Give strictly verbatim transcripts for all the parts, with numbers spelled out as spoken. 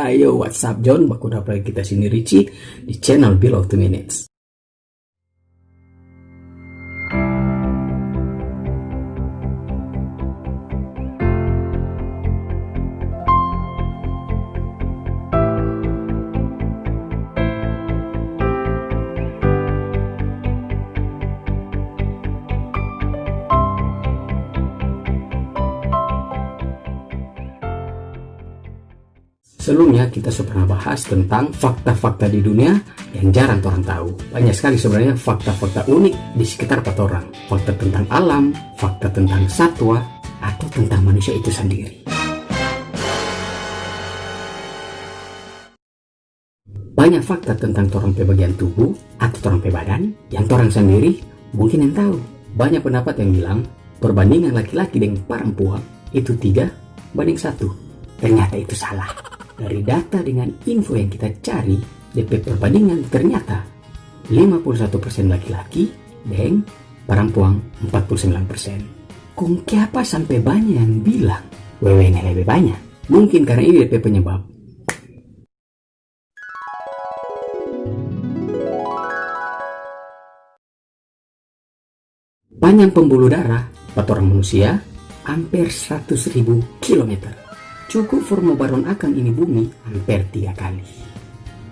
Ayo, what's up, John? Baku dapa lagi kita sini, Richie, di channel Below Two Minutes. Sebelumnya, kita so pernah bahas tentang fakta-fakta di dunia yang jarang torang tahu. Banyak sekali sebenarnya fakta-fakta unik di sekitar pa torang. Fakta tentang alam, fakta tentang satwa, atau tentang manusia itu sendiri. Banyak fakta tentang torang pe bagian tubuh atau torang pe badan yang torang sandiri mungkin yang tahu. Banyak pendapat yang bilang perbandingan laki-laki deng parampuang itu tiga banding satu. Ternyata itu salah. Dari data dengan info yang kita cari, de pe perbandingan ternyata lima puluh satu persen laki-laki deng parampuang empat puluh sembilan persen. Kong kiapa sampe banya yang bilang wewene lebe banya? Mungkin karena ini de pe penyebab. Panjang pembuluh darah pa torang manusia amper seratus ribu kilometer. Cukup for mo baron akang ini bumi amper tiga kali.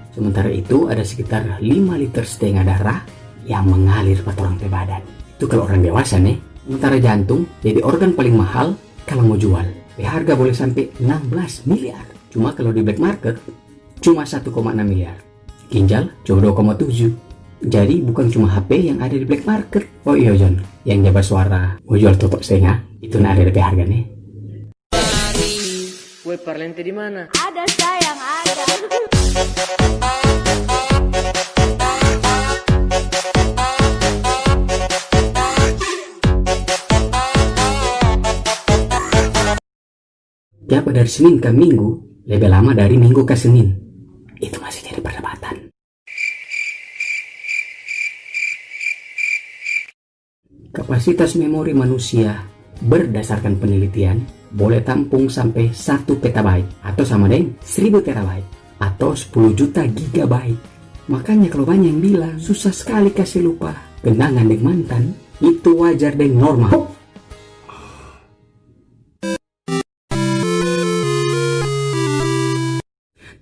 Sementara itu, ada sekitar lima liter setengah darah yang mengalir pa torang pe badan. Itu kalau orang dewasa, ne. Sementara jantung jadi organ paling mahal, kalau mo jual, pe harga boleh sampe enam belas miliar. Cuma kalau di black market, cuma satu koma enam miliar. Ginjal cuma dua koma tujuh. Jadi bukan cuma H P yang ada di black market. Oh iyo, John, yang ja basuara mo jual toto stenga, itu na ada de pe harga, ne. Woi, parlente di mana? Ada sayang, ada. Kiapa dari Senin ka Minggu lebe lama dari Minggu ka Senin? Itu masih jadi perdebatan. Kapasitas memori manusia berdasarkan penelitian boleh tampung sampe satu petabyte atau sama deng seribu terabyte atau sepuluh juta gigabyte. Makanya kalau banyak yang bilang susah sekali kasi lupa kenangan deng mantan, itu wajar deng normal.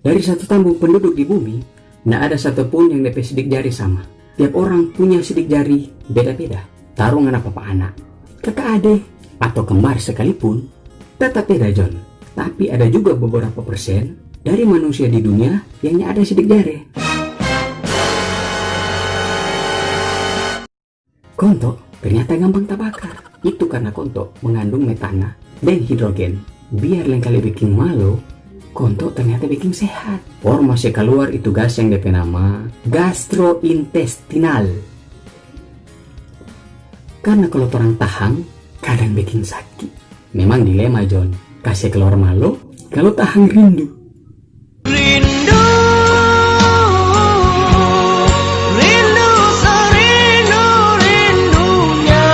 Dari satu tambung penduduk di bumi, nda ada satu pun yang de pe sidik jari sama. Tiap orang punya sidik jari beda-beda. Taru ngana papa anak, kaka ade, atau kembar sekalipun, tetap beda, John. Tapi ada juga beberapa persen dari manusia di dunia yang nyanda ada sidik jari. Konto ternyata gampang tabakar. Itu karna konto mengandung metana deng hidrogen. Biar lengkali beking malo, konto ternyata beking sehat. Por mo se kaluar itu gas yang de pe nama gastrointestinal. Karna kalu torang tahang, kadang beking saki. Memang dilema, John. Kase kaluar malo, kalu tahang rindu. Rindu, rindu, serindu-rindunya.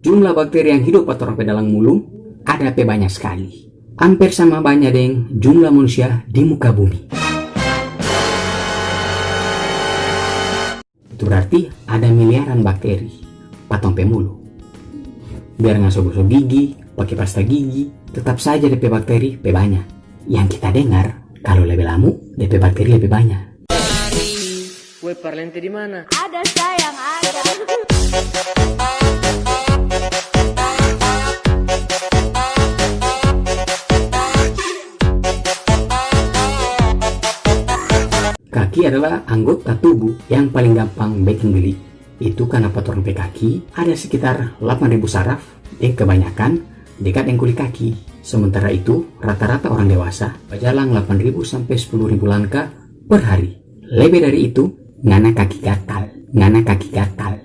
Jumlah bakteri yang hidop pa torang pe dalam mulu ada pe banya skali. Amper sama banya deng jumlah manusia di muka bumi. Itu berarti ada miliaran bakteri pa tong pe mulu. Biar ngana so goso gigi, pake pasta gigi, tetap saja de pe bakteri pe banya. Yang kita dengar, kalu lebe lamu, de pe bakteri lebe banya. Woi, parlente di mana? Ada sayang, ada. Kaki adalah anggota tubuh yang paling gampang beking geli. Itu karna pa torang pe kaki ada sekitar delapan ribu saraf, deng kebanyakan dekat deng kuli kaki. Sementara itu, rata-rata orang dewasa bajalang delapan ribu sampe sepuluh ribu langkah per hari. Lebe dari itu, ngana kaki gatal, ngana kaki gatal.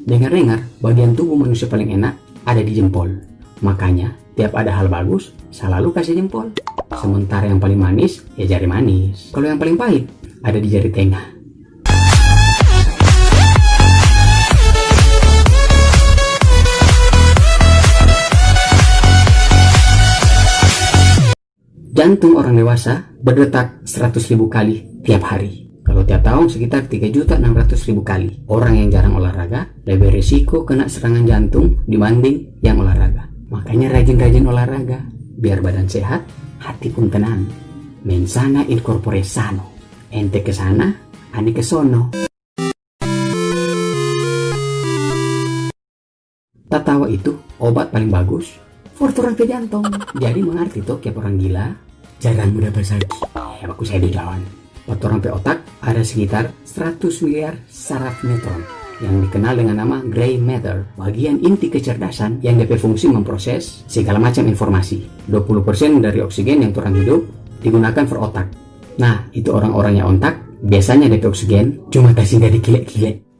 Dengar-dengar, bagian tubuh manusia paling enak ada di jempol. Makanya, tiap ada hal bagus, salalu kase jempol. Sementara yang paling manis, ya jari manis. Kalu yang paling pahit, ada di jari tenga. Jantung orang dewasa berdetak seratus ribu kali tiap hari. Kalau tiap tahun sekitar tiga juta enam ratus ribu kali. Orang yang jarang olahraga lebih risiko kena serangan jantung dibanding yang olahraga. Makanya rajin-rajin olahraga, biar badan sehat, hati pun tenang. Mensana in corpore sano. Ente ke sana, ane ke sono. Tatawa itu obat paling bagus for torang pe jantong. Jadi mangarti to kiapa orang gila jarang mo dapa saki. Eh, baku saya di jalan. Pa torang pe otak ada sekitar seratus miliar saraf neutron yang dikenal dengan nama gray matter. Bagian inti kecerdasan yang depe fungsi memproses segala macam informasi. Dua puluh persen dari oksigen yang torang hidup digunakan for otak. Nah, itu orang-orang yang ontak, biasanya depe oksigen cuma kasi jadi kile-kile.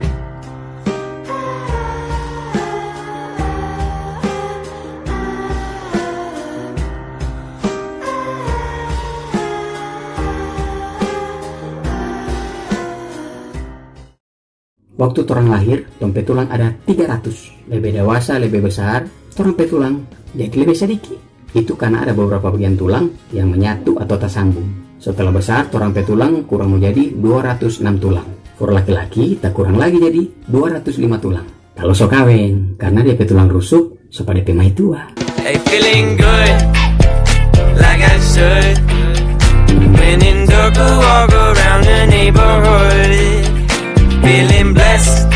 Waktu torang lahir, tong pe tulang ada tiga ratus. Lebe dewasa, lebe besar, torang pe tulang jadi lebe sadiki. Itu karna ada beberapa bagian tulang yang menyatu atau tasambung. Setelah besar, torang pe tulang kurang mo jadi dua ratus enam tulang. For laki-laki, takurang lagi jadi dua ratus lima tulang. Kalu so kaweng, karna dia pe tulang rusuk, so pa dia pe maitua. Hey, feeling good, like I should. When in dark, I walk around the neighborhood. Feeling blessed.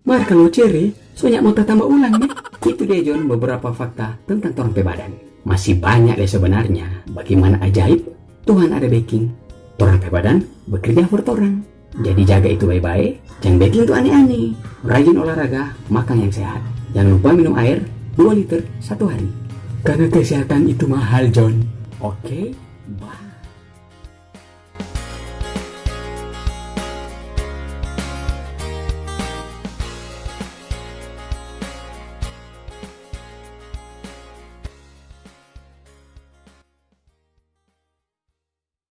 Mar kalu cere, so nyak mo tatamba ulang, ne? Itu dia, John, beberapa fakta tentang torang pe badan. Masih banyak deh sebenarnya. Bagaimana ajaib Tuhan ada beking torang pe badan bekerja for torang. Jadi jaga itu bae-bae, jang beking tu ane-ane. Rajin olahraga, makang yang sehat. Jangan lupa minum air dua liter satu hari. Karena kesehatan itu mahal, John. Oke, bye.